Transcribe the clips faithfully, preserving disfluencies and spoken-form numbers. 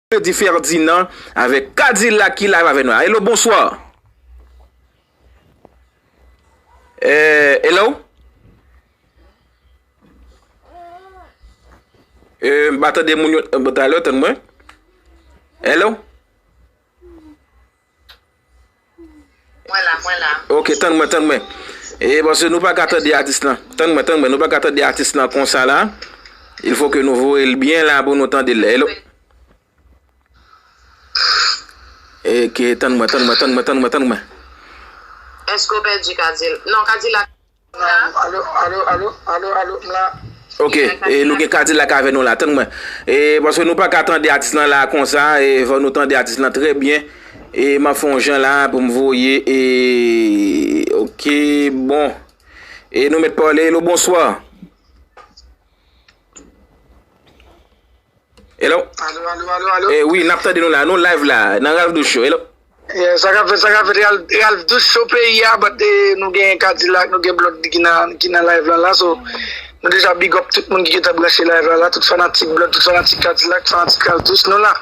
Blondedy Ferdinand avèk Kadilak ki live avè nou la. Hello, bonswa. Eh, hello? Eh, m pa tande moun yo, eh, talè, tann mwen. Hello? Mwen la, mwen la. Ok, tann mwen, tann mwen. E, paske nou pa ka tande atis lan. Tann mwen, tann mwen, nou pa ka tande atis lan konsa la. Il faut que nou voye l byen la pou nou tande l. Hello? Ok, tann mwen, tann mwen, tann mwen, tann mwen, tann mwen. Èske w pèdi Kadil-, non, Kadilak. Alo, alo, alo, alo, alo, m la. Ok, e, nou gen Kadilak avè nou la, tann mwen. E, paske nou pa ka tande atis lan la konsa, e, fò nou tande atis lan trè byen. E, m ap fè yon jan la pou m voye, e, ok, bon. E, nou mèt pale, hello, bonswa. Hello? Alo, alo, alo, alo. Eh, wi, n ap tande nou la. Nou live la, nan Ralph Douce Show. Hello? Yeah, sa k ap fèt, sa k ap fèt, Ralph, Ralph Douce Show peyi a, but, eh, nou gen Kadilak, nou gen Blondedy ki nan, ki nan live lan la, so, nou deja big up tout moun ki gentan branche live la, la, tout fanatik Blond, tout fanatik Kadilak, fanatik Ralph Douce, nou la.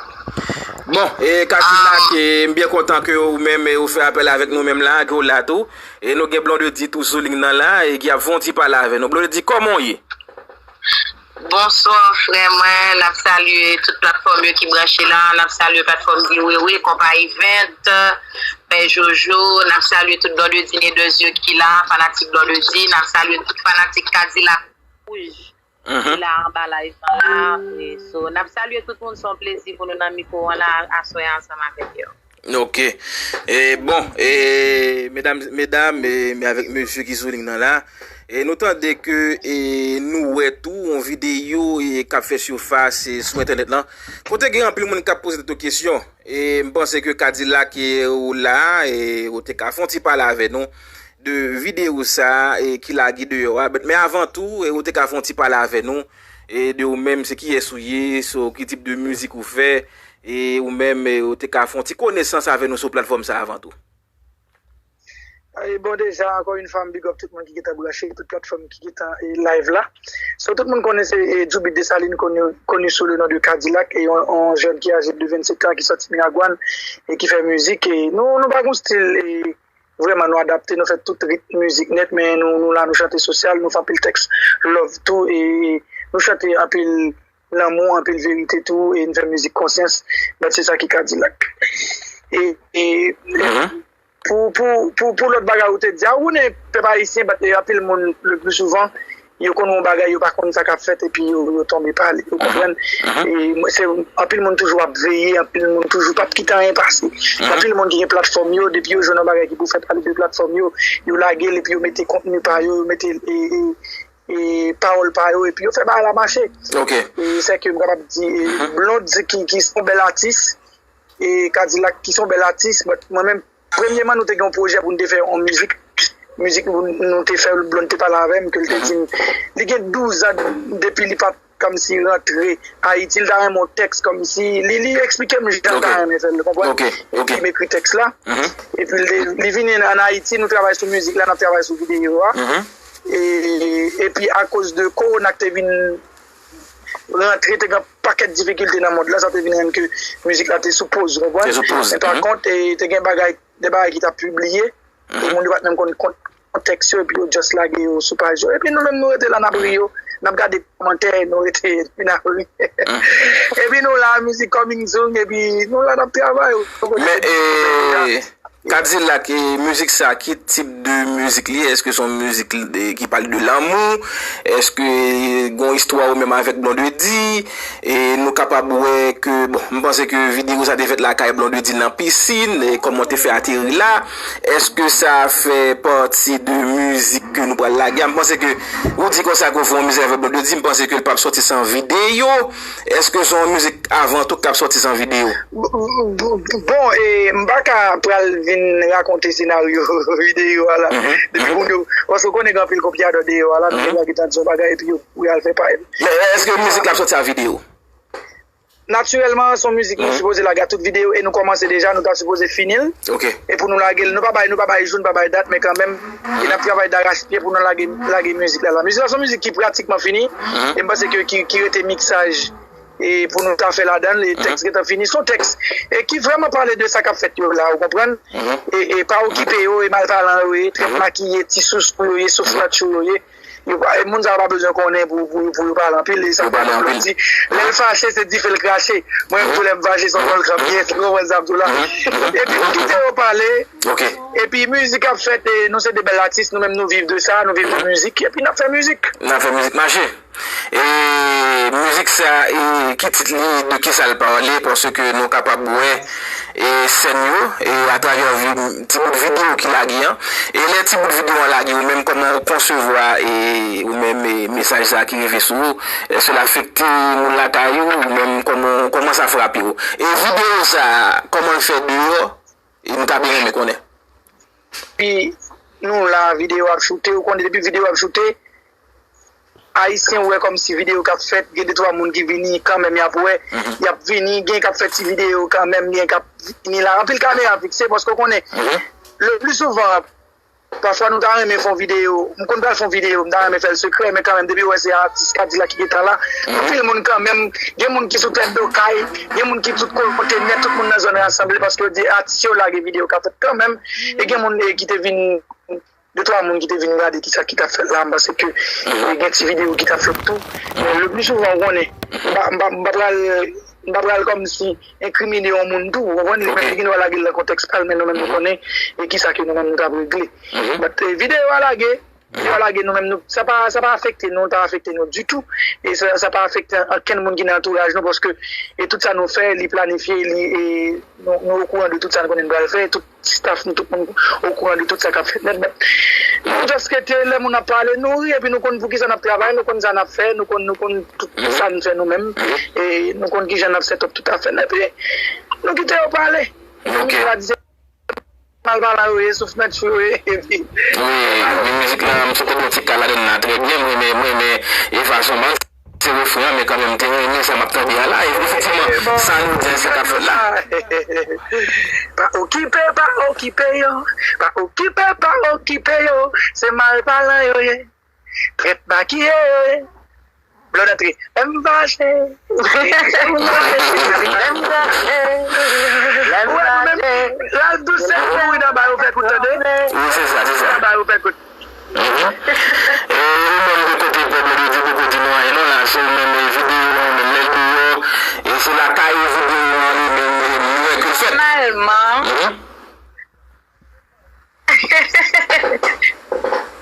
Bon, e Kadilak, e, m byen kontan ke ou menm, e, ou fè apèl avèk nou menm la, ke ou la tou. E nou gen Blondedy tou sou liy nan la, e ki ap fè yon ti pale avè nou. Blondedy, kòman w ye? Bonswa, frè mwen. N ap salye tout platfòm yo ki branche la. N ap salye platfòm Guy Wewe, Konpa Event, Pè Jojo. N ap salye tout Blondedy Nedez yo ki la, fanatik Blondedy. N ap salye tout fanatik Kadilak Wouj ki la anba live lan la. E so, n ap salye tout moun. Se yon plezi pou nou nan mikwo an la aswè a ansanm avèk yo. Ok. E, bon, e, medam, medam, e, men avèk mesye ki sou liy nan la, e, nou tande ke, e, nou wè tou yon videyo, e, k ap fè sifas, e, sou entènèt lan, kote gen anpil moun k ap poze tèt yo kesyon. E, m panse ke Kadilak, e, ou la, e, ou te ka fè yon ti pale avè nou de videyo sa, e, ki lage deyò a. Men avan tou, e, ou te ka fè yon ti pale avè nou, e, de ou menm, se kiyès ou ye, so, ki tip de mizik ou fè, e ou menm, e, ou te ka fè yon ti konesans avè nou sou platfòm sa avan tou. E bon, deja, ankò yon fwa, m big up tout moun ki gentan branche, tout platfòm ki gentan, e, live la. So, tout moun konnen se, e, Djoubit Desalin, koni, koni sou le non de Kadilak, e yon, yon jèn ki aje de vennsenk an, ki sòti Miragwàn, e ki fè mizik, e nou, nou pa gon stil, e, vrèman, nou adapte, nou fè tout rit mizik nèt, men nou, nou la, nou chante sosyal, nou fè anpil tèks love tou, e nou chante anpil lanmou, anpil verite tou, e nou fè mizik konsyans. But se sa ki Kadilak. E, e pou, pou, pou, pou lòt bagay ou te di a, ou konnen pèp ayisyen, but, e, anpil moun, le pli souvan, yo konn yon bagay, yo pa konn sa k ap fèt, epi yo, yo tonbe pale. Ou konprann? E mwen, se, anpil moun toujou ap veye, anpil moun toujou p ap kite anyen pase. Anpil moun ki gen platfòm yo, depi yo jwenn yon bagay ki pou fè pale de platfòm yo, yo lage l, epi yo mete kontni pa yo, yo mete, e, e, e pawòl pa yo, epi yo fè bagay la mache. Ok. E se ke m kapab di, e, Blonde ki, ki se yon bèl atis, e Kadilak ki se yon bèl atis, but mwen menm, premyeman, nou te gen yon pwojè pou n te fè yon mizik. Mizik nou, nou te fè, Blonde te pale avè m, ke l te di m, li gen douz an depi li pa t kòmsi rantre Ayiti, li ta renmen yon tèks kòmsi, li, li eksplike m jan l ta renmen fè l, konprann? Epi m ekri tèks la. Epi li, li vini ann Ayiti, nou travay sou mizik la, n ap travay sou videyo a. E, epi akoz de kowona k te vin rantre, te gen pakèt difikilte nan mond la, sa te vin rann ke mizik la te sou poz, ou konprann? Te sou poz. Men pa kont, e, te gen bagay, de bagay ki t ap pibliye, e moun yo pa t menm konn kont-, kontèks yo, epi yo just lage yo sou paj yo. Epi nou menm, nou rete la, n ap ri yo, n ap gade kòmantè, nou rete, epi n ap ri. Epi nou la, mizik coming soon, epi nou la, n ap travay. Men, e, Kadilak, e, mizik sa, ki tip de mizik li ye? Èske se yon mizik, e, ki pale de lanmou? Èske, e, gon istwa ou menm avèk Blondedy? E nou kapab wè ke, bon, m panse ke videyo sa te fèt lakay Blondedy nan pisin, e kòman w te fè ateri la? Èske sa fè pati de mizik ke nou pral lage a? M panse ke ou di konsa ke w fè yon mizik avèk Blondedy, m panse ke l p ap sòti san videyo. Èske se yon mizik avan tou k ap sòti san videyo? Bon, e, m pa ka pral vin rakonte senaryo videyo a la. Depi moun yo, paske w konnen gen anpil kopyadò deyò a la, nou deja gentan di yon bagay epi yo kouri al fè pa yo. Men èske mizik la ap sòti a videyo? Natirèlman, se yon mizik nou sipoze lage a tout videyo e nou kòmanse deja, nou ta sipoze fini l. E pou nou lage l, nou pa bay, nou pa bay jou, nou pa bay dat, men kanmenm, e n ap travay darachpye pou nou lage, lage mizik la la. Mizik la se yon mizik ki pratikman fini, e m panse ke ki, ki rete miksaj e pou nou ta fè ladan l, e tèks gentan fini. Se yon tèks e ki vrèman pale de sa k ap fèt yo la, ou konprann? E, e pa okipe yo, e malpalan yo ye, trèt makiye, ti sousou yo ye, souflatchou yo ye. Yo pa, e moun sa yo pa bezwen konnen pou, pou, pou yo pale anpil, e sa fè yo di, lè l fache, se dife l krache. Mwen menm tou lè m fache, se yon vòlkan m ye, ou konprann sa m di w la? Epi m kite yo pale, epi mizik ap fèt, e nou se de bèl atis, nou menm nou viv de sa, nou viv de mizik, epi n ap fè mizik. N ap fè mizik mache. E mizik sa, e ki tit li, de ki sa l pale, paske nou kapab wè e sèn yo, e atravè vi- ti bout videyo ki lage an. E lè ti bout videyo an lage, ou menm kòman ou konsevwa e ou menm e mesaj sa ki rive sou ou? Èske l afekte moun lakay ou, ou menm kòman, kòman sa frape ou? E videyo sa, kòman l fè deyò? E m ta byen renmen konnen. Epi nou la, videyo ap choute, ou konnen depi videyo ap choute, Ayisyen wè kòmsi videyo k ap fèt, gen de twa moun ki vini kanmenm, y ap wè, y ap vini, gen k ap fè ti videyo kanmenm, gen k ap vini la. Anpil kamera fikse, paske w konnen, le pli souvan, pafwa nou ta renmen fè yon videyo, m konn pral fè yon videyo, m ta renmen fè l sekrè, men kanmenm, depi w wè se atis Kadilak ki gentan la, anpil moun kanmenm, gen moun ki sou tèt do kay, gen moun ki tout kote nèt, tout moun nan zòn rasanble, paske yo di atis yo lage videyo k ap fèt kanmenm, e gen moun, e, ki te vin de twa moun ki te vin gade kisa ki t ap fèt la, m panse ke, e, gen ti videyo ki t ap fèt tou. Men le pli souvan, ou konnen, m pa, m pa, m pa pral, m pa pral kòmsi enkrimine yon moun tou, ou konprann? Li menm li gen dwa lage l nan kontèks pa l, men nou menm nou konnen, e kisa ke nou menm nou t ap regle. But, e, videyo a lage, videyo a lage, nou menm nou, sa pa, sa pa afekte nou, ta afekte nou ditou. E sa, sa pa afekte ankenn moun ki nan antouraj nou, paske, e tout sa nou fè, li planifye, li, e nou, nou okouran de tout sa nou konnen nou pral fè, tout staff nou, tout moun okouran de tout sa k ap fèt nèt, but nou just rete, lè moun ap pale, nou ri, epi nou konn poukisa n ap travay, nou konn sa n ap fè, nou konn, nou konn tout sa n fè nou menm, e nou konn kijan n ap set up tout afè n, epi nou kite yo pale. Epi nou pa di se malpalan yo ye, souflatchou yo ye, epi wi, men mizik la, m sot byen ti ka ladan l la, trè byen, mwen renmen, mwen renmen e fason m se refren an, men kanmenm, m te renmen sa m ap tande a la. E efektivman, sa nou di a, sa k ap fèt la. Pa okipe, pa okipe yo. Pa okipe, pa okipe yo. Se malpalan yo ye. Trèt makiye yo ye. Blòd antre. Lè m fache. Lè m fache. Lè m fache. Ou wè nou menm, l al dous, se pou wi nan ba yo fè kout, tande. Wi, se sa, se sa. Nan ba yo fè kout. Mhm. E ou menm de kote pèp la, yo di poko di nou anyen non la, se ou menm e videyo an, ou menm lè l deyò, e se lakay ou videyo an li menm li wè ke l fèt. Nòmalman,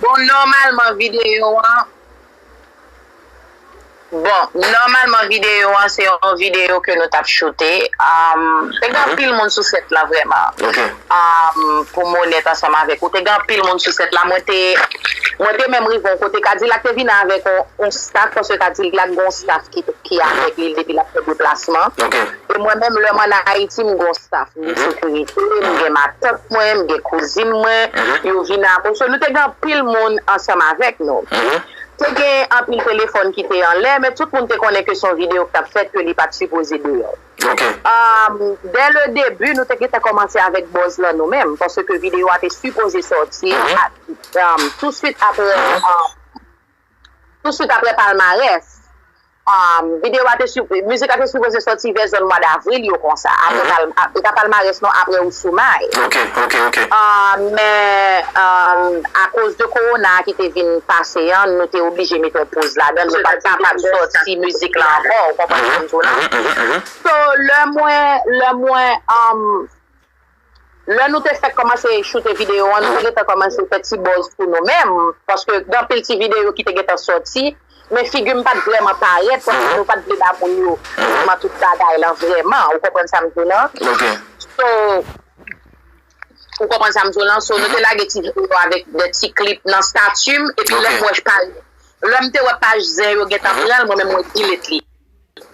bon, nòmalman videyo an, Bon, nòmalman videyo an se yon videyo ke nou t ap choute. Um, te gen anpil moun sou sèt la vrèman. Um, pou m onèt ansanm avèk ou, te gen anpil moun sou sèt la. Mwen te, mwen te menm rive yon kote. Kadilak te vin avèk yon, yon staff, paske Kadilak gen yon staff ki, ki avèk li depi l ap fè deplasman. E mwen menm, lè m ann Ayiti, m gen yon staff, m gen sekirite, m gen matant mwen, m gen kouzin mwen, yo vin avè m. So, nou te gen anpil moun ansanm avèk nou. Te gen anpil telefòn ki te anlè, men tout moun te konnen ke se yon videyo k t ap fèt, ke li pa t sipoze deyò. Um, dès le début, nou te gentan kòmanse avèk buzz lan nou menm, paske videyo a te sipoze sòti a- um, tousuit apre, um, tousuit apre palmarès. Um, videyo a te, mizik la te sipoze sòti vè zòn mwa davril yo konsa. Apre pal, ap, e pa palmarès non, apre Ousoumay. Ok, ok, ok. Um, men, um, akoz de kowona ki te vin pase an, nou te oblije mete yon poz ladan l, nou pa t kapab sòti mizik la ankò, ou konprann sa m di w la? So, lè mwen, lè mwen, um, Lè nou te fèk kòmanse choute videyo an, nou te gentan kòmanse fè ti buzz pou nou menm, paske gen anpil ti videyo ki te gentan sòti, men figi m pa t vrèman parèt, paske nou pa t vle ba moun yo vrèman tout bagay lan vrèman, ou konprann sa m di w lan? So, ou konprann sa m di w lan? So, nou te lage ti videyo avèk de ti klip nan stati m, epi lè m wè paj, lè m te wè paj zen yo gentan pran l, mwen menm mwen delete li.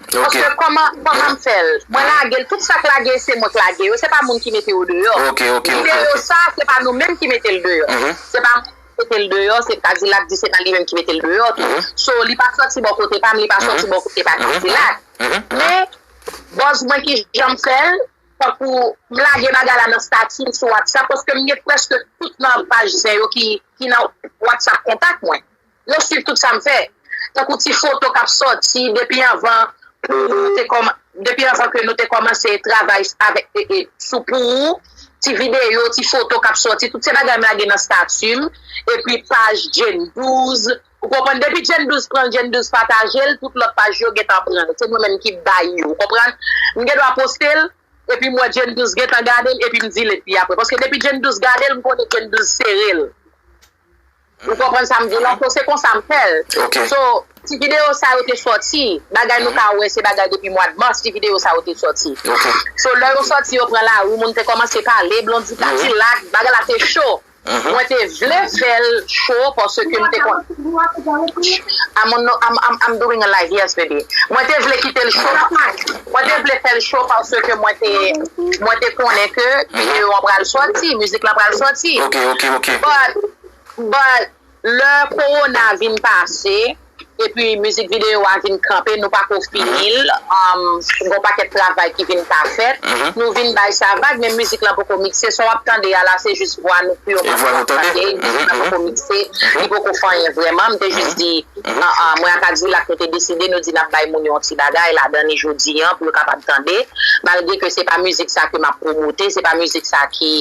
Paske kòman, kòman m fè l? Mwen lage l, tout sa k lage, se mwen k lage yo, se pa moun ki mete yo deyò. Videyo sa, se pa nou menm ki mete l deyò. Se pa mwen ki mete l deyò, se Kadilak di se pa li menm ki mete l deyò tou. So, li pa sòti bò kote pa m, li pa sòti bò kote pa Kadilak. Men, buzz mwen ki jan m fè l, tankou m lage bagay la nan stati m sou WhatsApp, paske m gen prèske tout nan paj zen yo ki, ki nan WhatsApp kontak mwen. Yo swiv tout sa m fè. Tankou ti foto k ap sòti depi anvan pou ou te kòman, depi anvan ke nou te kòmanse travay avèk e, e, sou pou ou, ti videyo, ti foto k ap sòti, tout se bagay m lage nan stati m, epi paj Jane douz, ou konprann, depi Jane douz pran l, Jane douz pataje l, tout lòt paj yo gentan pran l, se mwen menm ki bay yo, ou konprann, m gen dwa poste l, epi m wè Jane douz gentan gade l, epi m delete li apre, paske depi Jane douz gade l, m konnen Jane douz sere l. Ou konprann sa m di la? So, se konsa m fè l. So, ti videyo sa yo te sòti, bagay nou ka wè se bagay depi mwa de mas, ti videyo sa yo te sòti. So, lè yo sòti, yo pran lari, moun te kòmanse pale, Blondy, Kadilak, bagay la te cho. Mwen te vle fè l cho paske m te konn. I'm, on, I'm, I'm, I'm doing a live, yes, baby. Mwen te vle kite l cho. Mwen te vle fè l cho paske mwen te, mwen te konnen ke videyo an pral sòti, mizik lan pral sòti. But But lè kowona vin pase, epi mizik videyo a vin kanpe, nou pako fini l, um, gon pakèt travay ki vin pa fèt, nou vin bay sa vag, men mizik lan poko mikse, sa w ap tande a la, se jis vwa nou pou yo pa tande, mizik lan poko mikse, li poko fè anyen vrèman, m te jis di, an, an, mwen ak Kadilak nou te deside, nou di n ap bay moun yo yon ti bagay ladan li jodi an, pou yo kapab tande, malgre ke se pa mizik sa ke m ap pwomote, se pa mizik sa ki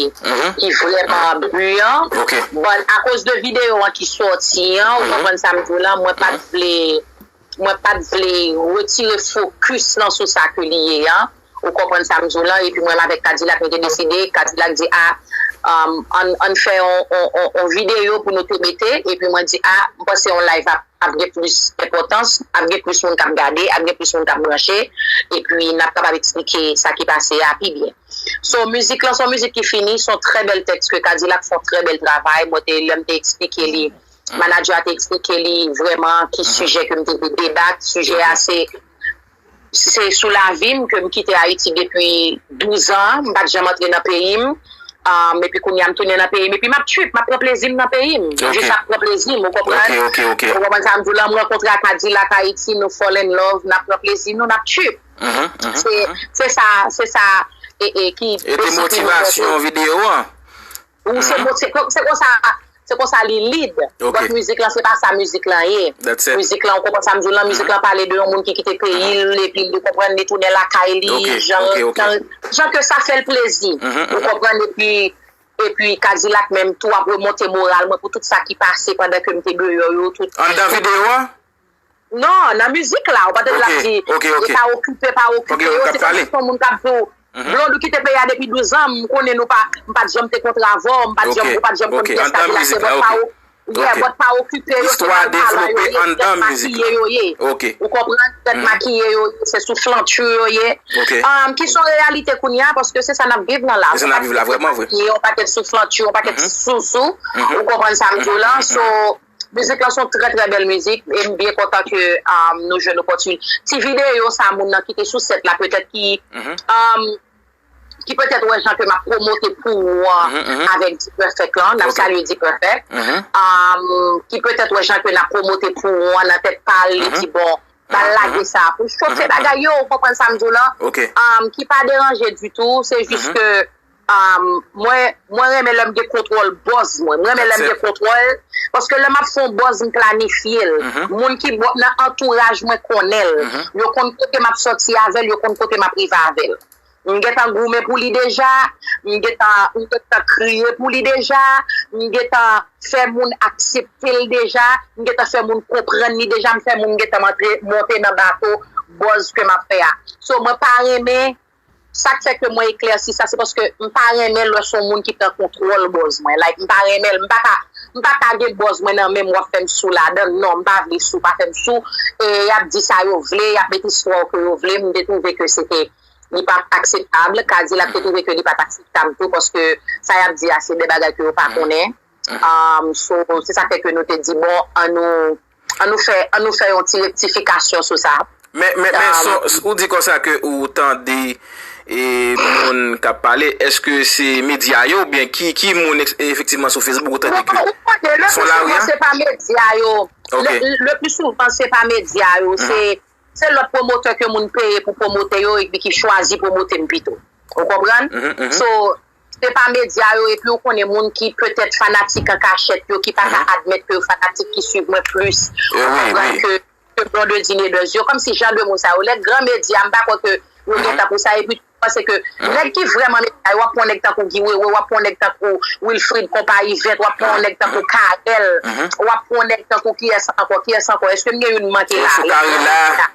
ki vrèman bi an. But akoz de videyo an ki sòti an, ou konprann sa m di w la, mwen pa t vle, mwen pa t vle retire fokis lan sou sa ke li ye an. Ou konprann sa m di w la, epi mwen avèk Kadilak, nou te deside, Kadilak di, a, um, ann, ann fè on, on, on, on videyo pou nou te mete, epi mwen di, a, m panse on live ap ap gen plis enpòtans, ap gen plis moun k ap gade, ap gen plis moun k ap branche, epi n ap kapab eksplike sa ki pase a pi byen. So, mizik lan se yon mizik ki fini, se yon trè bèl tèks ke Kadilak fè yon trè bèl travay. Mwen te, lè m te eksplike li, manadjè a te eksplike li vrèman ki sijè ke m te vle debat. Sijè a se, se sou lavi m ke m kite Ayiti depi douz an, m pa t janm antre nan peyi m. Um, epi kounye a m tounen nan peyi m. Epi m ap trip, m ap pran plezi m nan peyi m. Jis ap pran plezi m, ou konprann? Ou konprann sa m di w la, m rankontre ak Kadilak Ayiti, nou fall in love, n ap pran plezi nou, n ap trip. Se, se sa, se sa e, e, ki e te motivasyon videyo an. Ou se, se, se konsa, se konsa li lead. But mizik lan, se pa sa mizik lan ye. Mizik lan, ou konprann sa m di w lan, mizik lan pale de yon moun ki kite peyi l, epi li konprann li tounen lakay li, jan, jan, jan ke sa fè l plezi. Ou konprann, epi, epi Kadilak menm tou ap remonte moral mwen pou tout sa ki pase pandan ke m te deyò yo, tout. Anndan videyo a? Non, nan mizik la, ou pa tande l ap di, e pa okipe, pa okipe yo, se kòmsi se yon moun k ap di w, Blondy ou kite peyi a depi douz an, m konnen nou pa, m pa t janm te kontre avè w, m pa t janm, ou pa t janm konn kiyès Kadilak se, but pa o-, yeah, but pa okipe yo, se mal palan yo ye, tèt makiye yo ye. Ou konprann? Tèt makiye yo ye, se souflanti yo ye. Um, ki se yon reyalite kounye a, paske se sa n ap viv nan la. Se sa n ap viv la, vrèman vre. Yon pakèt souflanti, yon pakèt sousou. Ou konprann sa m di w lan? So, mizik lan se yon trè, trè bèl mizik, e m byen kontan ke, um, nou jwenn opòtinite. Ti videyo sa moun nan ki te sou sèt la, petèt ki, um, ki petèt wè jan ke m ap pwomote pou ou an avèk D-Perfect lan, n ap salye D-Perfect. Um, ki petèt wè jan ke n ap pwomote pou ou an nan tèt pa l, li di, bon, ba l lage sa pou l chofe bagay yo, ou konprann sa m di w lan? Um, ki pa deranje ditou, se jis ke Um, mwen, mwen renmen lè m gen kontwòl buzz mwen. Mwen renmen lè m gen kontwòl. Paske lè m ap fè yon buzz, m planifye l. Moun ki bò, nan antouraj mwen konnen l. Yo konn kote m ap sòti avè l, yo konn kote m ap rive avè l. M gentan goumen pou li deja, m gentan, m gentan kriye pou li deja, m gentan fè moun aksepte l deja, m gentan fè moun konprann li deja, m fè moun gentan monte, monte nan bato buzz ke m ap fè a. So, mwen pa renmen Sa k fè ke mwen eklèsi sa, se paske m pa renmen lè se yon moun ki pran kontwòl buzz mwen. Like, m pa renmen l, m pa ka, m pa ka gen buzz mwen nan men m, w ap fè m sou ladan l. Non, m pa vle sou, pa fè m sou. E y ap di sa yo vle, y ap met istwa yo ke yo vle. M te twouve ke se te, li pa t akseptab. Kadilak te twouve ke li pa t akseptab tou, paske sa y ap di a, se de bagay ke yo pa konnen. Um, so, se sa k fè ke nou te di, bon, an nou, an nou fè, an nou fè yon ti rektifikasyon sou sa. Men, men, men, um, so, ou di konsa ke ou tande e, moun k ap pale, èske se medya yo oubyen ki, ki moun ex-, efektivman sou Facebook ou tande ke ou konnen, le pli souvan, se pa medya yo. Le, le pli souvan, se pa medya yo, se se lòt pwomotè ke moun peye pou pwomote yo epi ki chwazi pwomote m pito. Ou konprann? So, se pa medya yo, epi ou konnen moun ki petèt fanatik an kachèt yo, ki pa ka admèt ke yo fanatik, ki swiv mwen plis, ou konprann ke ke Blondedy Neders yo, kòmsi jan de moun sa yo, lè gran medya, m pa kwè ke yo gen tan pou sa, epi tou, m panse ke nèg ki vrèman medya yo, w ap pran nèg tankou Guy Wewe, w ap pran nèg tankou Wilfrid Konpa Ivent, w ap pran nèg tankou Carel, w ap pran nèg tankou kiyès ankò, kiyès ankò, èske m gen youn m manke la? Chokarela.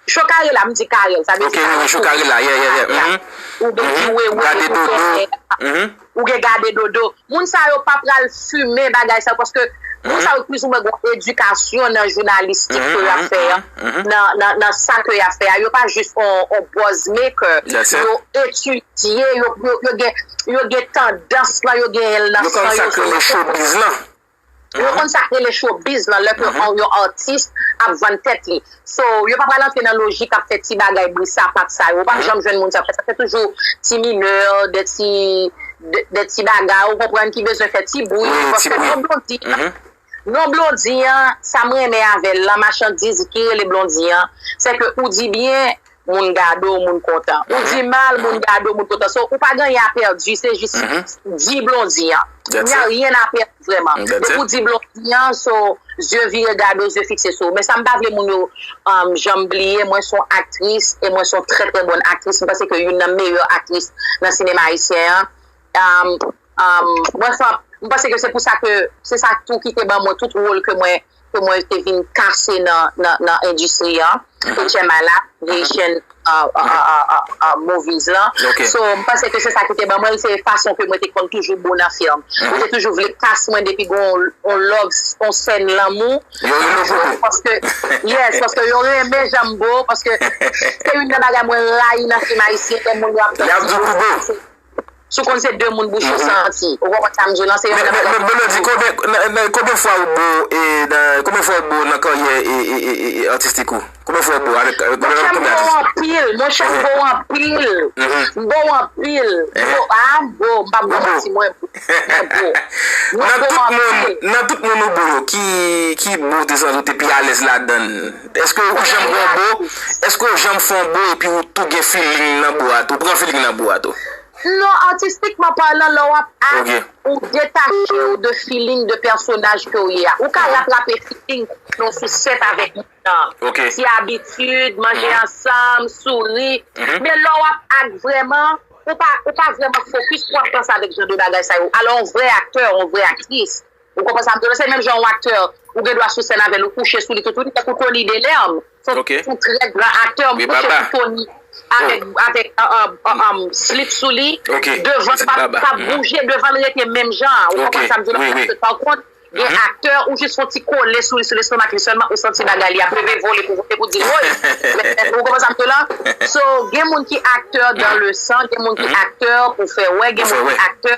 Chokarela, m di Carel, sa vle di Carel tou. Ok, wi, wi, Chokarela, yeah, yeah, yeah. Ou gen Guy Wewe, ou gen Carel, ou gen Gade Dodo. Moun sa yo pa pral fimen bagay sa yo, paske moun sa yo plizoumwen gen yon edikasyon nan jounalistik ke y ap fè a, nan, nan, nan sa ke y ap fè a. Yo pa jis on, on buzz maker. Yo etidye, yo, yo, yo gen, yo gen tandans lan, yo genyen l nan san yo. Yo konn sa k rele showbiz lan. Yo konn sa k rele showbiz lan, lè ke yon, yon atis ap vann tèt li. So, yo pa pral antre nan lojik ap fè ti bagay bri sapat sa yo. Ou p ap janm jwenn moun sa yo. Sa se toujou ti minè, de ti, de, de ti bagay, ou konprann, ki bezwen fè ti bri. Paske non Blondy an, non Blondy an, sa m renmen avè l lan, machandiz ki rele Blondy an, se ke ou di byen, moun gade w, moun kontan. Ou di mal, moun gade w, moun kontan. So, ou pa gen anyen a pèdi, se jis di Blondy an. Ou gen anyen a pèdi vrèman. Depi w di Blondy an, so, zye vire gade w, zye fikse sou ou. Men sa m pa vle moun yo um, janm bliye, mwen se yon aktris, e mwen se yon trè, trè bòn aktris. M panse ke youn nan meyè aktris nan sinema ayisyen an. Um, um, mwen fè, m panse ke se pou sa ke, se sa tou ki te ban mwen tout wòl ke mwen, ke mwen te vin kase nan, nan, nan endistri an, H M I la, Haitian uh, uh, uh, uh, uh, uh, movies lan. So, m panse ke se sa ki te ban mwen, se fason ke mwen te konn toujou bon nan fim. Mwen te toujou vle kas mwen depi gon on love, on sèn lanmou. Yo rele w pou bo. Paske, yes, paske yo renmen jan m bo, paske se youn nan bagay mwen rayi nan fim ayisyen, lè moun yo ap... Y ap di w pou bo. Si w konn se de moun bouch yo santi. Ou konprann sa m di w lan, se youn nan bagay. Men, men, men, men, Blondy, konbyen, nan, nan, konbyen fwa ou bo, e, nan, konbyen fwa ou bo nan karyè, e, e, e, e, e, atistik ou? Konbyen fwa ou bo avèk, avèk, avèk konbyen atis? Monchè, m bo anpil, monchè, m bo anpil. M bo anpil. M bo, a, m bo, m p ap bo manti, mwen bo. Mwen bo. Mwen bo anpil. Nan tout moun, nan tout moun ou bo yo, ki, ki bo ou te santi w te pi alèz ladan l? Èske ou janm bo yon bo? Èske ou janm fè yon bo epi ou tou gen feeling nan bo a tou? Ou pran feeling nan bo a tou? Non, atistikman palan, lè w ap act, ou detache w de feeling de pèsonaj ke w ye a. Ou ka ratrape feeling lè w sou sèt avèk moun nan. Ti abitid, manje ansanm, souri. Men lè w ap act vrèman, ou pa, ou pa vrèman fokis pou w ap panse avèk jan de bagay sa yo. Alò, yon vrè aktè, yon vrè aktris, ou konprann sa m di w la? Se menm jan yon aktè, ou gen dwa sou sèn avè l, ou kouche sou li tout, ou tankou Tony Delerm. Se yon, se yon trè gran aktè, m kouche sou Tony avèk, avèk, um, um, um, slip sou li, devan l pa, pa bouje, devan l rete menm jan an. Ou konprann sa m di w la? Paske, pa kont, gen aktè, ou jis fè yon ti kole sou li, sou lestomak li sèlman, ou santi bagay li ap leve vole pou, pou di l, woy! Ou konprann sa m di w la? So, gen moun ki aktè dans le sang, gen moun ki aktè pou fè wè, gen moun ki aktè,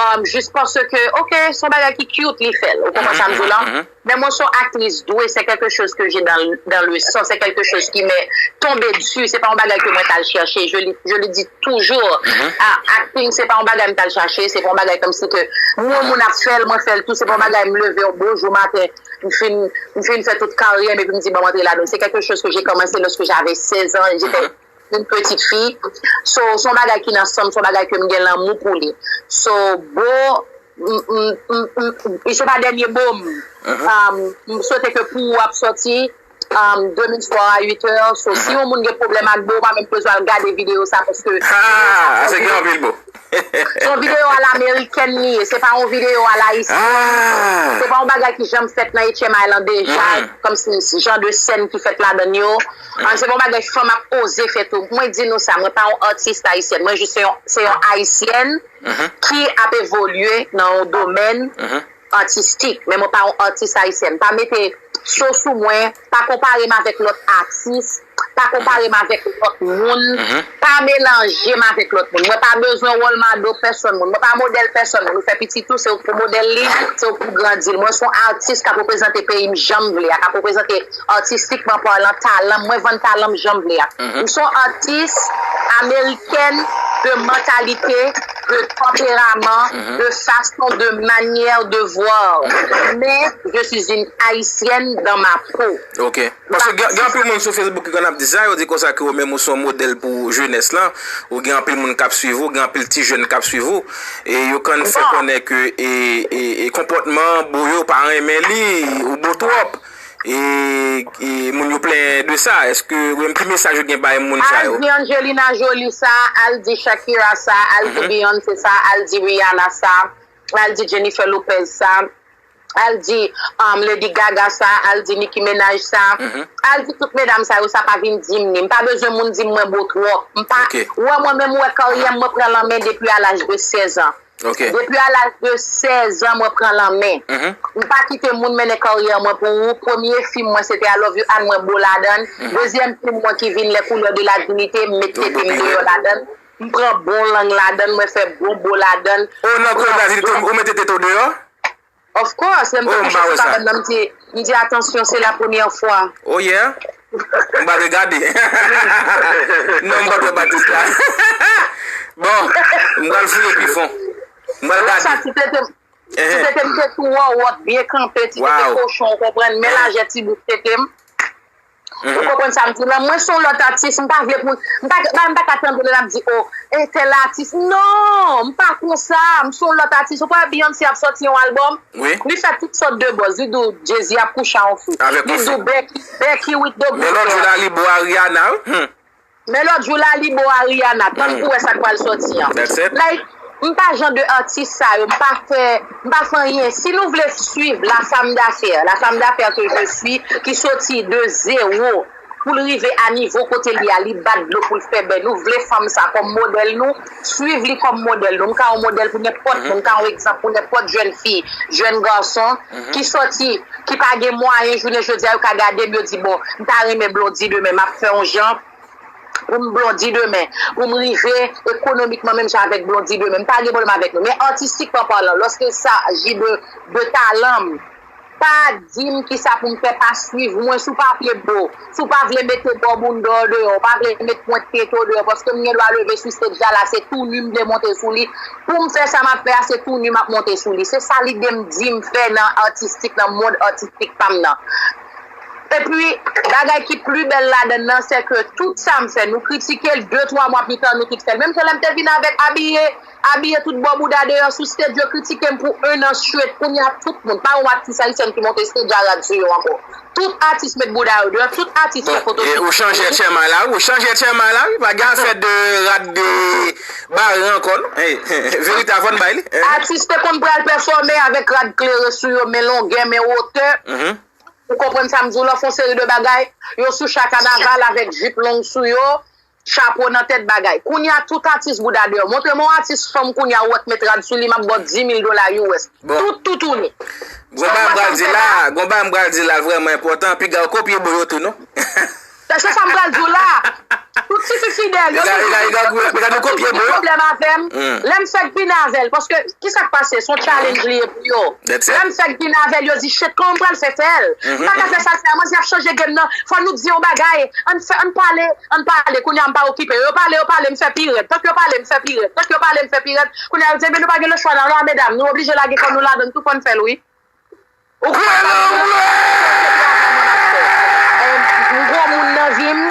um, jis paske, ok, se yon bagay ki cute li fè l. Ou konprann sa m di w la? Men mwen se yon aktris dwe, c'est quelque chose que j'ai dans, dans le sang, c'est quelque chose qui m'est tombé dessus, se pa yon bagay ke mwen t al chèche, je le, je le dis toujours. A, acting, se pa yon bagay m t al chache, se pa yon bagay kòmsi ke mwen moun ap fè l, mwen fè l tou, se pa yon bagay m leve yon bon jou maten, m fin, m fin fè tout karyè m epi m di, bon, m antre ladan l. C'est quelque chose que j'ai commencé lorsque j'avais seize ans, j'étais une petite fille. So, se yon bagay ki nan san m, se yon bagay ke m gen lanmou pou li. So, bo, m, m, m, m, m, se pa dènye bo m. Um, m swete ke pou ou ap sòti, um, demen swa a uit è. So, si yon moun gen pwoblèm ak bo, ou pa menm bezwen al gade videyo sa, paske videyo sa, se yon videyo a lamerikèn li ye, se pa yon videyo a la isyèn. Se pa yon bagay ki janm fèt nan H M I lan deja, kòmsi jan de sèn ki fèt ladan l yo. Ah, se pa yon bagay fanm ap oze fè tou. Mwen di nou sa, mwen pa yon atis ayisyèn, mwen jis se yon, se yon ayisyèn ki ap evolye nan yon domèn atistik, men mwen pa yon atis ayisyèn. Pa mete so sou mwen, pa konpare m avèk lòt atis, pa konpare m avèk lòt moun, pa melanje m avèk lòt moun. Mwen pa bezwen wòl mado pèsonn moun, mwen pa modèl pèsonn moun. Ou fè pitit ou, se ou k pou modèl li, se ou k pou grandi l. Mwen se yon atis k ap reprezante peyi m jan m vle a, k ap reprezante atistikman palan, talan m, mwen vann talan m jan m vle a. M se yon atis amerikèn de mantalite, de tanperaman, de fason, de manyè de voir. Men, je suis une haïtienne dans ma peau. Ok. Paske gen, gen anpil moun sou Facebook ki konn ap di sa, yo di konsa ke ou menm ou se yon modèl pou jenès lan, ou gen anpil moun k ap swiv ou, gen anpil ti jèn k ap swiv ou, e yo konn fè konnen ke e, e, e konpòtman bo yo pa renmen li, ou bo twòp. e, e moun yo plenyen de sa? Èske, ki mesaj ou gen bay moun sa Al yo? di Angelina Jolie sa, al di Shakira sa, al di Beyoncé sa, al di Rihanna sa, al di Jennifer Lopez sa, al di um, Lady Gaga sa, al di Nicki Minaj sa, al di tout medam sa yo, sa pa vin di m ni. M pa bezwen moun di m mwen bo twòp. M pa, Ok. Ou wè mwen menm, ou wè karyè m, mwen pran lanmen depi a laj de sèz an. Ok. Depi a laj de sèz an, mwen pran lanmen. Mhm. M pa kite moun mennen karyè mwen pou ou. Premye fim mwen se te I Love You Ann, mwen bo ladan l. Dezyèm fim mwen ki vin Les Couleurs de la Dignité, m met Bon, tete m bon, deyò ladan l. M pran bon lang ladan l, mwen fè bon bo ladan l. Oh, nan Couleurs de la Dignité, ou mete tete w deyò? Of course, lè m te Oh, m kouche pa wè sou sa. Kabann nan, m di, m di, attention, c'est la première fois. Oh yeah? M pa te gade. Non, m pa te wè Batis la. Bon, m pral fouye pi fon. M pral Lè sa, gade. ti tete, ti Ehe. tete m te tou wòwòt, byen kanpe, ti tete Wow. kochon, ou konprann, men lajè ti bout tete m. Ou konprann sa m di la? Mwen se yon lòt atis, m pa vle pou, m pa, m pa ka tande lè n ap di, oh, e tèl atis. Non, m pa konsa, m se yon lòt atis. Ou pa wè Beyoncé ap sòti yon albòm? Wi. Li fè tout sòt de buzz. Li di w Jay-Z ap kouche a yon fi. Avèk Li yon di w fi. Becky, Becky with the Men lòt jou la, li bo a Rihanna, wi. Hmm. Men lòt jou la, li bo a Rihanna. Tann pou wè sa k pral sòti an. That's it. Like, m pa jan de atis sa yo, m pa fè, m pa fè anyen. Si nou vle swiv la femme d'affaires, la femme d'affaires que je suis, ki soti de zewo pou l rive a nivo kote li a, li bat dlo pou l fè bè. Nou vle fanm sa kòm modèl nou, swiv li kòm modèl nou. M ka yon modèl pou nenpòt moun, m ka yon egzanp pou nenpòt jèn fi, jèn gason ki sòti, ki pa gen mwayen, jounen jodi a, yo ka gade m, yo di, bon, m ta renmen Blondy demen, m ap fè yon jan pou m Blondy demen, pou m rive ekonomikman menm jan avèk Blondy demen. M pa gen pwoblèm avèk nou. Men atistikman palan, lòske sa aji de, de talan m, pa di m kisa pou m fè, pa swiv mwen. Si w pa vle bo, si w pa vle mete bò bounda w deyò, w pa vle met pwent tete w deyò, paske m gen dwa leve sou stage la, se tou nu m vle monte sou li. Pou m fè sa m ap fè a, se tou nu m ap monte sou li. Se sa lide m di m fè nan atistik, nan mond atistik pa m nan. Epi, bagay ki pli bèl ladann nan, se ke tout sa m fè, nou kritike l, de, twa mwa pita, nou tout fè l. Menm jan lè m te vin avèk abiye, abiye tout bò bouda deyò sou stage, yo kritike m pou en an straight. Kounye a, tout moun, pa yon atis ayisyèn ki monte stage a rad sou yo ankò. Tout atis met bouda yo deyò, tout atis fè foto. Ou chanje chairman la, ou chanje chairman la, wi. Pa gen afè de rad de bare ankò, non. Verite a fò n bay li. Atis te konn pral pèfòme avèk rad klere sou yo, men longè, men wotè. Ou konprann sa m di w lan, fè yon seri de bagay. Yo sou cha kanaval avèk jip long sou yo, chapo nan tèt, bagay. Kounye a, tout atis bouda deyò. Montre m yon atis fanm kounye a ou wè k met rad sou li, m ap ba w dis mil dola U S. Tout toutouni. Gon bagay m pral di la, gon bagay m pral di la vrèman enpòtan, piga w kopye bo yo tou, non? Se sa m pral di w la. Tout tifi fidèl yo toujou gen pwoblèm avè m. Lè m fèk vin avè l, paske kisa k pase, se yon challenge li ye pou yo. Lè m fèk vin avè l, yo di, shit, kòman m pral fè fè l? M pa ka fè sa, se a mwen ap chanje game nan. Fò nou di yon bagay. Ann fè, ann pale, ann pale. Kounye a m pa okipe yo. Yo pale, yo pale, m fè pi rèd. Tank yo pale, m fè pi rèd. Tank yo pale, m fè pi rèd. Kounye a yo di, ebyen nou pa gen lechwa nan la, medam. Nou oblije lage kò nou ladann, tout fò n fè l, wi. Ou konprann? M gwo moun nan vi m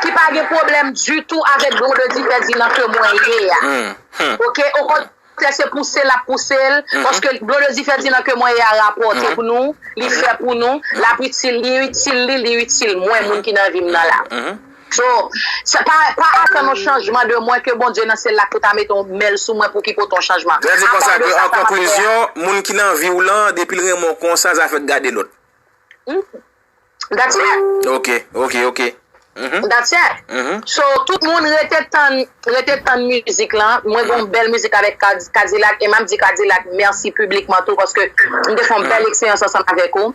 ki pa gen pwoblèm ditou avèk Blondedy Ferdinand ke mwen ye a. Oke, okontrè se pouse l ap pouse l, paske Blondedy Ferdinand ke mwen ye a rapòte pou nou, li fè pou nou, l ap itil, li itil li, li itil mwen, moun ki nan vi m nan la. So, se pa, pa atann yon chanjman de mwen ke Bondye nan syèl la pou ta mete yon men l sou mwen pou ki pote yon chanjman. Sa vle di konsa ke, an konklizyon, moun ki nan vi w lan, depi l renmen w konsa, zafè gade lòt. That's it. Ok, ok, ok. That's it. So, tout moun rete tann, rete tann mizik lan. Mwen gen yon bèl mizik avèk Cadillac, e m ap di Cadillac mèsi piblikman tou, paske m te fè yon bèl eksperyans ansanm avèk ou.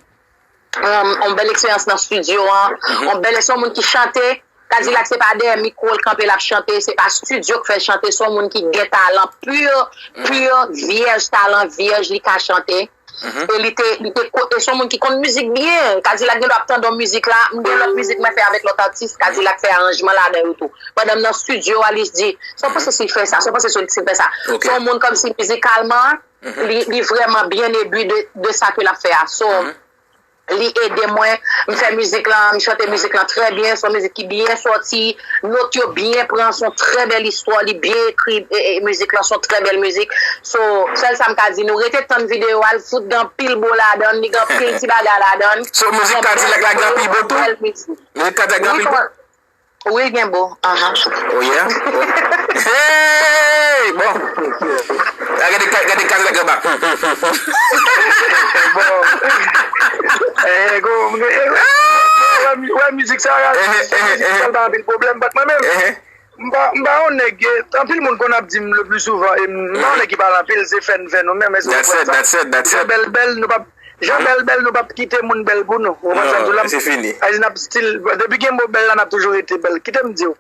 Yon bèl eksperyans nan estidyo an, yon bèl, se yon moun ki chante. Cadillac se pa dèyè mikwo l kanpe l ap chante, se pa estidyo k fè l chante, se yon moun ki gen talan pur, pur, vyèj, talan vyèj, li ka chante. E li te, li te, e se yon moun ki konn mizik byen. Cadillac gen dwa ap tande yon mizik la, m gen lòt mizik mwen fè avèk lòt atis, Cadillac fè aranjman ladan yo tou. Pandan m nan estidyo a, li di, sa w panse si l fè sa, sa w panse si l fè sa. Se yon moun kòmsi mizikalman, li, li vrèman byen ebi de, de sa ke l ap fè a. So, Li ede mwen, m fè mizik lan, m chante mizik lan trè byen, se yon mizik ki byen sòti, not yo byen pran, se yon trè bèl istwa, li byen ekri, e, e, mizik lan se yon trè bèl mizik. So, sèl sa m ka di nou, rete tann videyo a, l fout gen anpil bo ladan l, li gen anpil ti bagay ladan l. So, mizik Kadilak la gen anpil bo tou? Bèl mizik. Mizik Kadilak gen anpil bo? Wi, gen bo. Ahan. Oh yeah? Hey! Bon. Ah, gade, gade Kadilak anba. Bon. Eh, go, eh, eh, wè, wè mizik sa, wè mizik sa, l pa anpil pwoblèm, but mwen menm, m pa, m pa yon nèg, eh, anpil moun konn ap di m le plus souvent, e m pa yon nèg ki pale anpil, se fè n fè nou menm, èske w konprann sa? Jan bèl bèl, nou p ap Jan bèl bèl, nou p ap kite moun bèl pou nou. Ou konprann sa m di w la? Se fini. Sa vle di n ap still, depi gen mo bèl la, n ap toujou rete bèl. Kite m di w.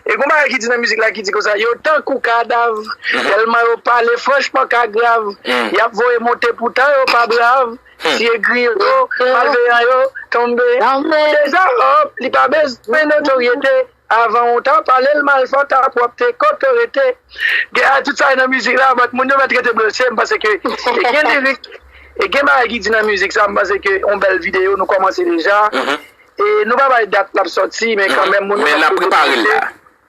E gon bagay ki di nan mizik la ki di konsa, yo tankou kadav, tèlman yo pale franchman ka grav. Y ap voye monte poutan yo pa brav. Si egri yo, malveyan yo, tonbe. Deza, hòp, li pa bezwen notoryete. Avan w ta pale l mal, fò w ta pwòpte kote w rete. Gen a tout sa nan mizik la, but moun yo mèt rete blose, m panse ke e gen lirik, e gen bagay ki di nan mizik sa, m panse ke yon bèl videyo, nou kòmanse deja. E nou pa bay dat l ap sòti, men kanmenm, moun yo mèt rete blose.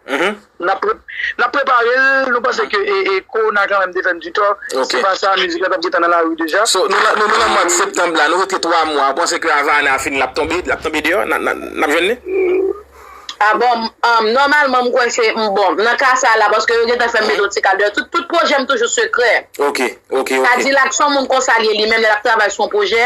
N ap pre-, n ap prepare l, nou panse ke e, e kowona kanmenm te fè n ti tò. Se pa sa, mizik la t ap gentan nan lari deja. So, nou nan, nou, nou nan mwa septanm la, nou rete twa mwa, w panse ke avan ane a fini, l ap tonbe, l ap tonbe deyò, n a, n a, n ap jwenn li? Ah bon, um, nòmalman, m kwè se, m, bon, nan ka sa la, paske yo gentan fè m mete yon ti kad deyò. Tout, tout pwojè m toujou sekrè. Ok, ok, ok. Kadilak se yon moun konsa li ye, li menm lè l ap travay sou yon pwojè,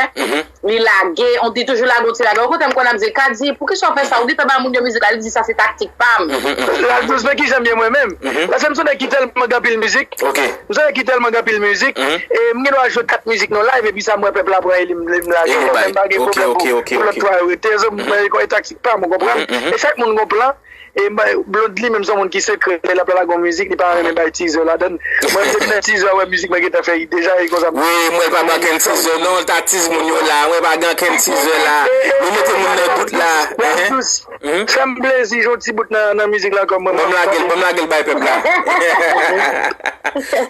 li lage, on, li toujou lage yon ti lage. Yon kote m konn ap di l, Kadi, poukisa w fè sa? Ou gentan bay moun yo mizik la, li di sa se taktik pa m. La dous, men kijan m ye mwen menm? Paske m se yon nèg ki tèlman gen anpil mizik. M se yon nèg ki tèlman gen anpil mizik, e m gen dwa jwe kat mizik nan live, epi sa m wè pèp la pran e li m, li m lage. Mwen menm pa gen pwoblèm pou, pou lòt twa yo rete. Se mwen, e taktik pa m, ou konprann? E chak moun gon plan. E Blonde li menm se yon moun ki sekrè, lè l ap lage yon mizik, li pa renmen bay teaser ladan l. Mwen, depi nan teaser, wè mizik mwen gentan fè, deja e konsa. Wi, mwen pa ban kenn teaser, non, l ta tease moun yo la, mwen pa gen kenn teaser la. Nou mete moun nan bout la. Fè m plezi, jwe yon ti bout nan, nan mizik la kòm mwen. Ban m lage l, ban m lage l bay pèp la.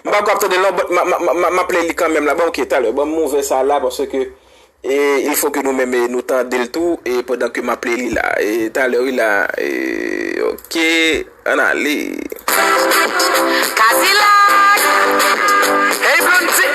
M pa kwè ap tande l non, but m a, m a, m a, m a play li kanmenm la. Bon, ok, talè, ban m ouvè sa la, paske, e, il faut que nou menm, e, nou tande l tou, e, pandan ke m ap play li la. E, talè, wi la, e, ok, ann ale. Kadilak! Hey, Blondie!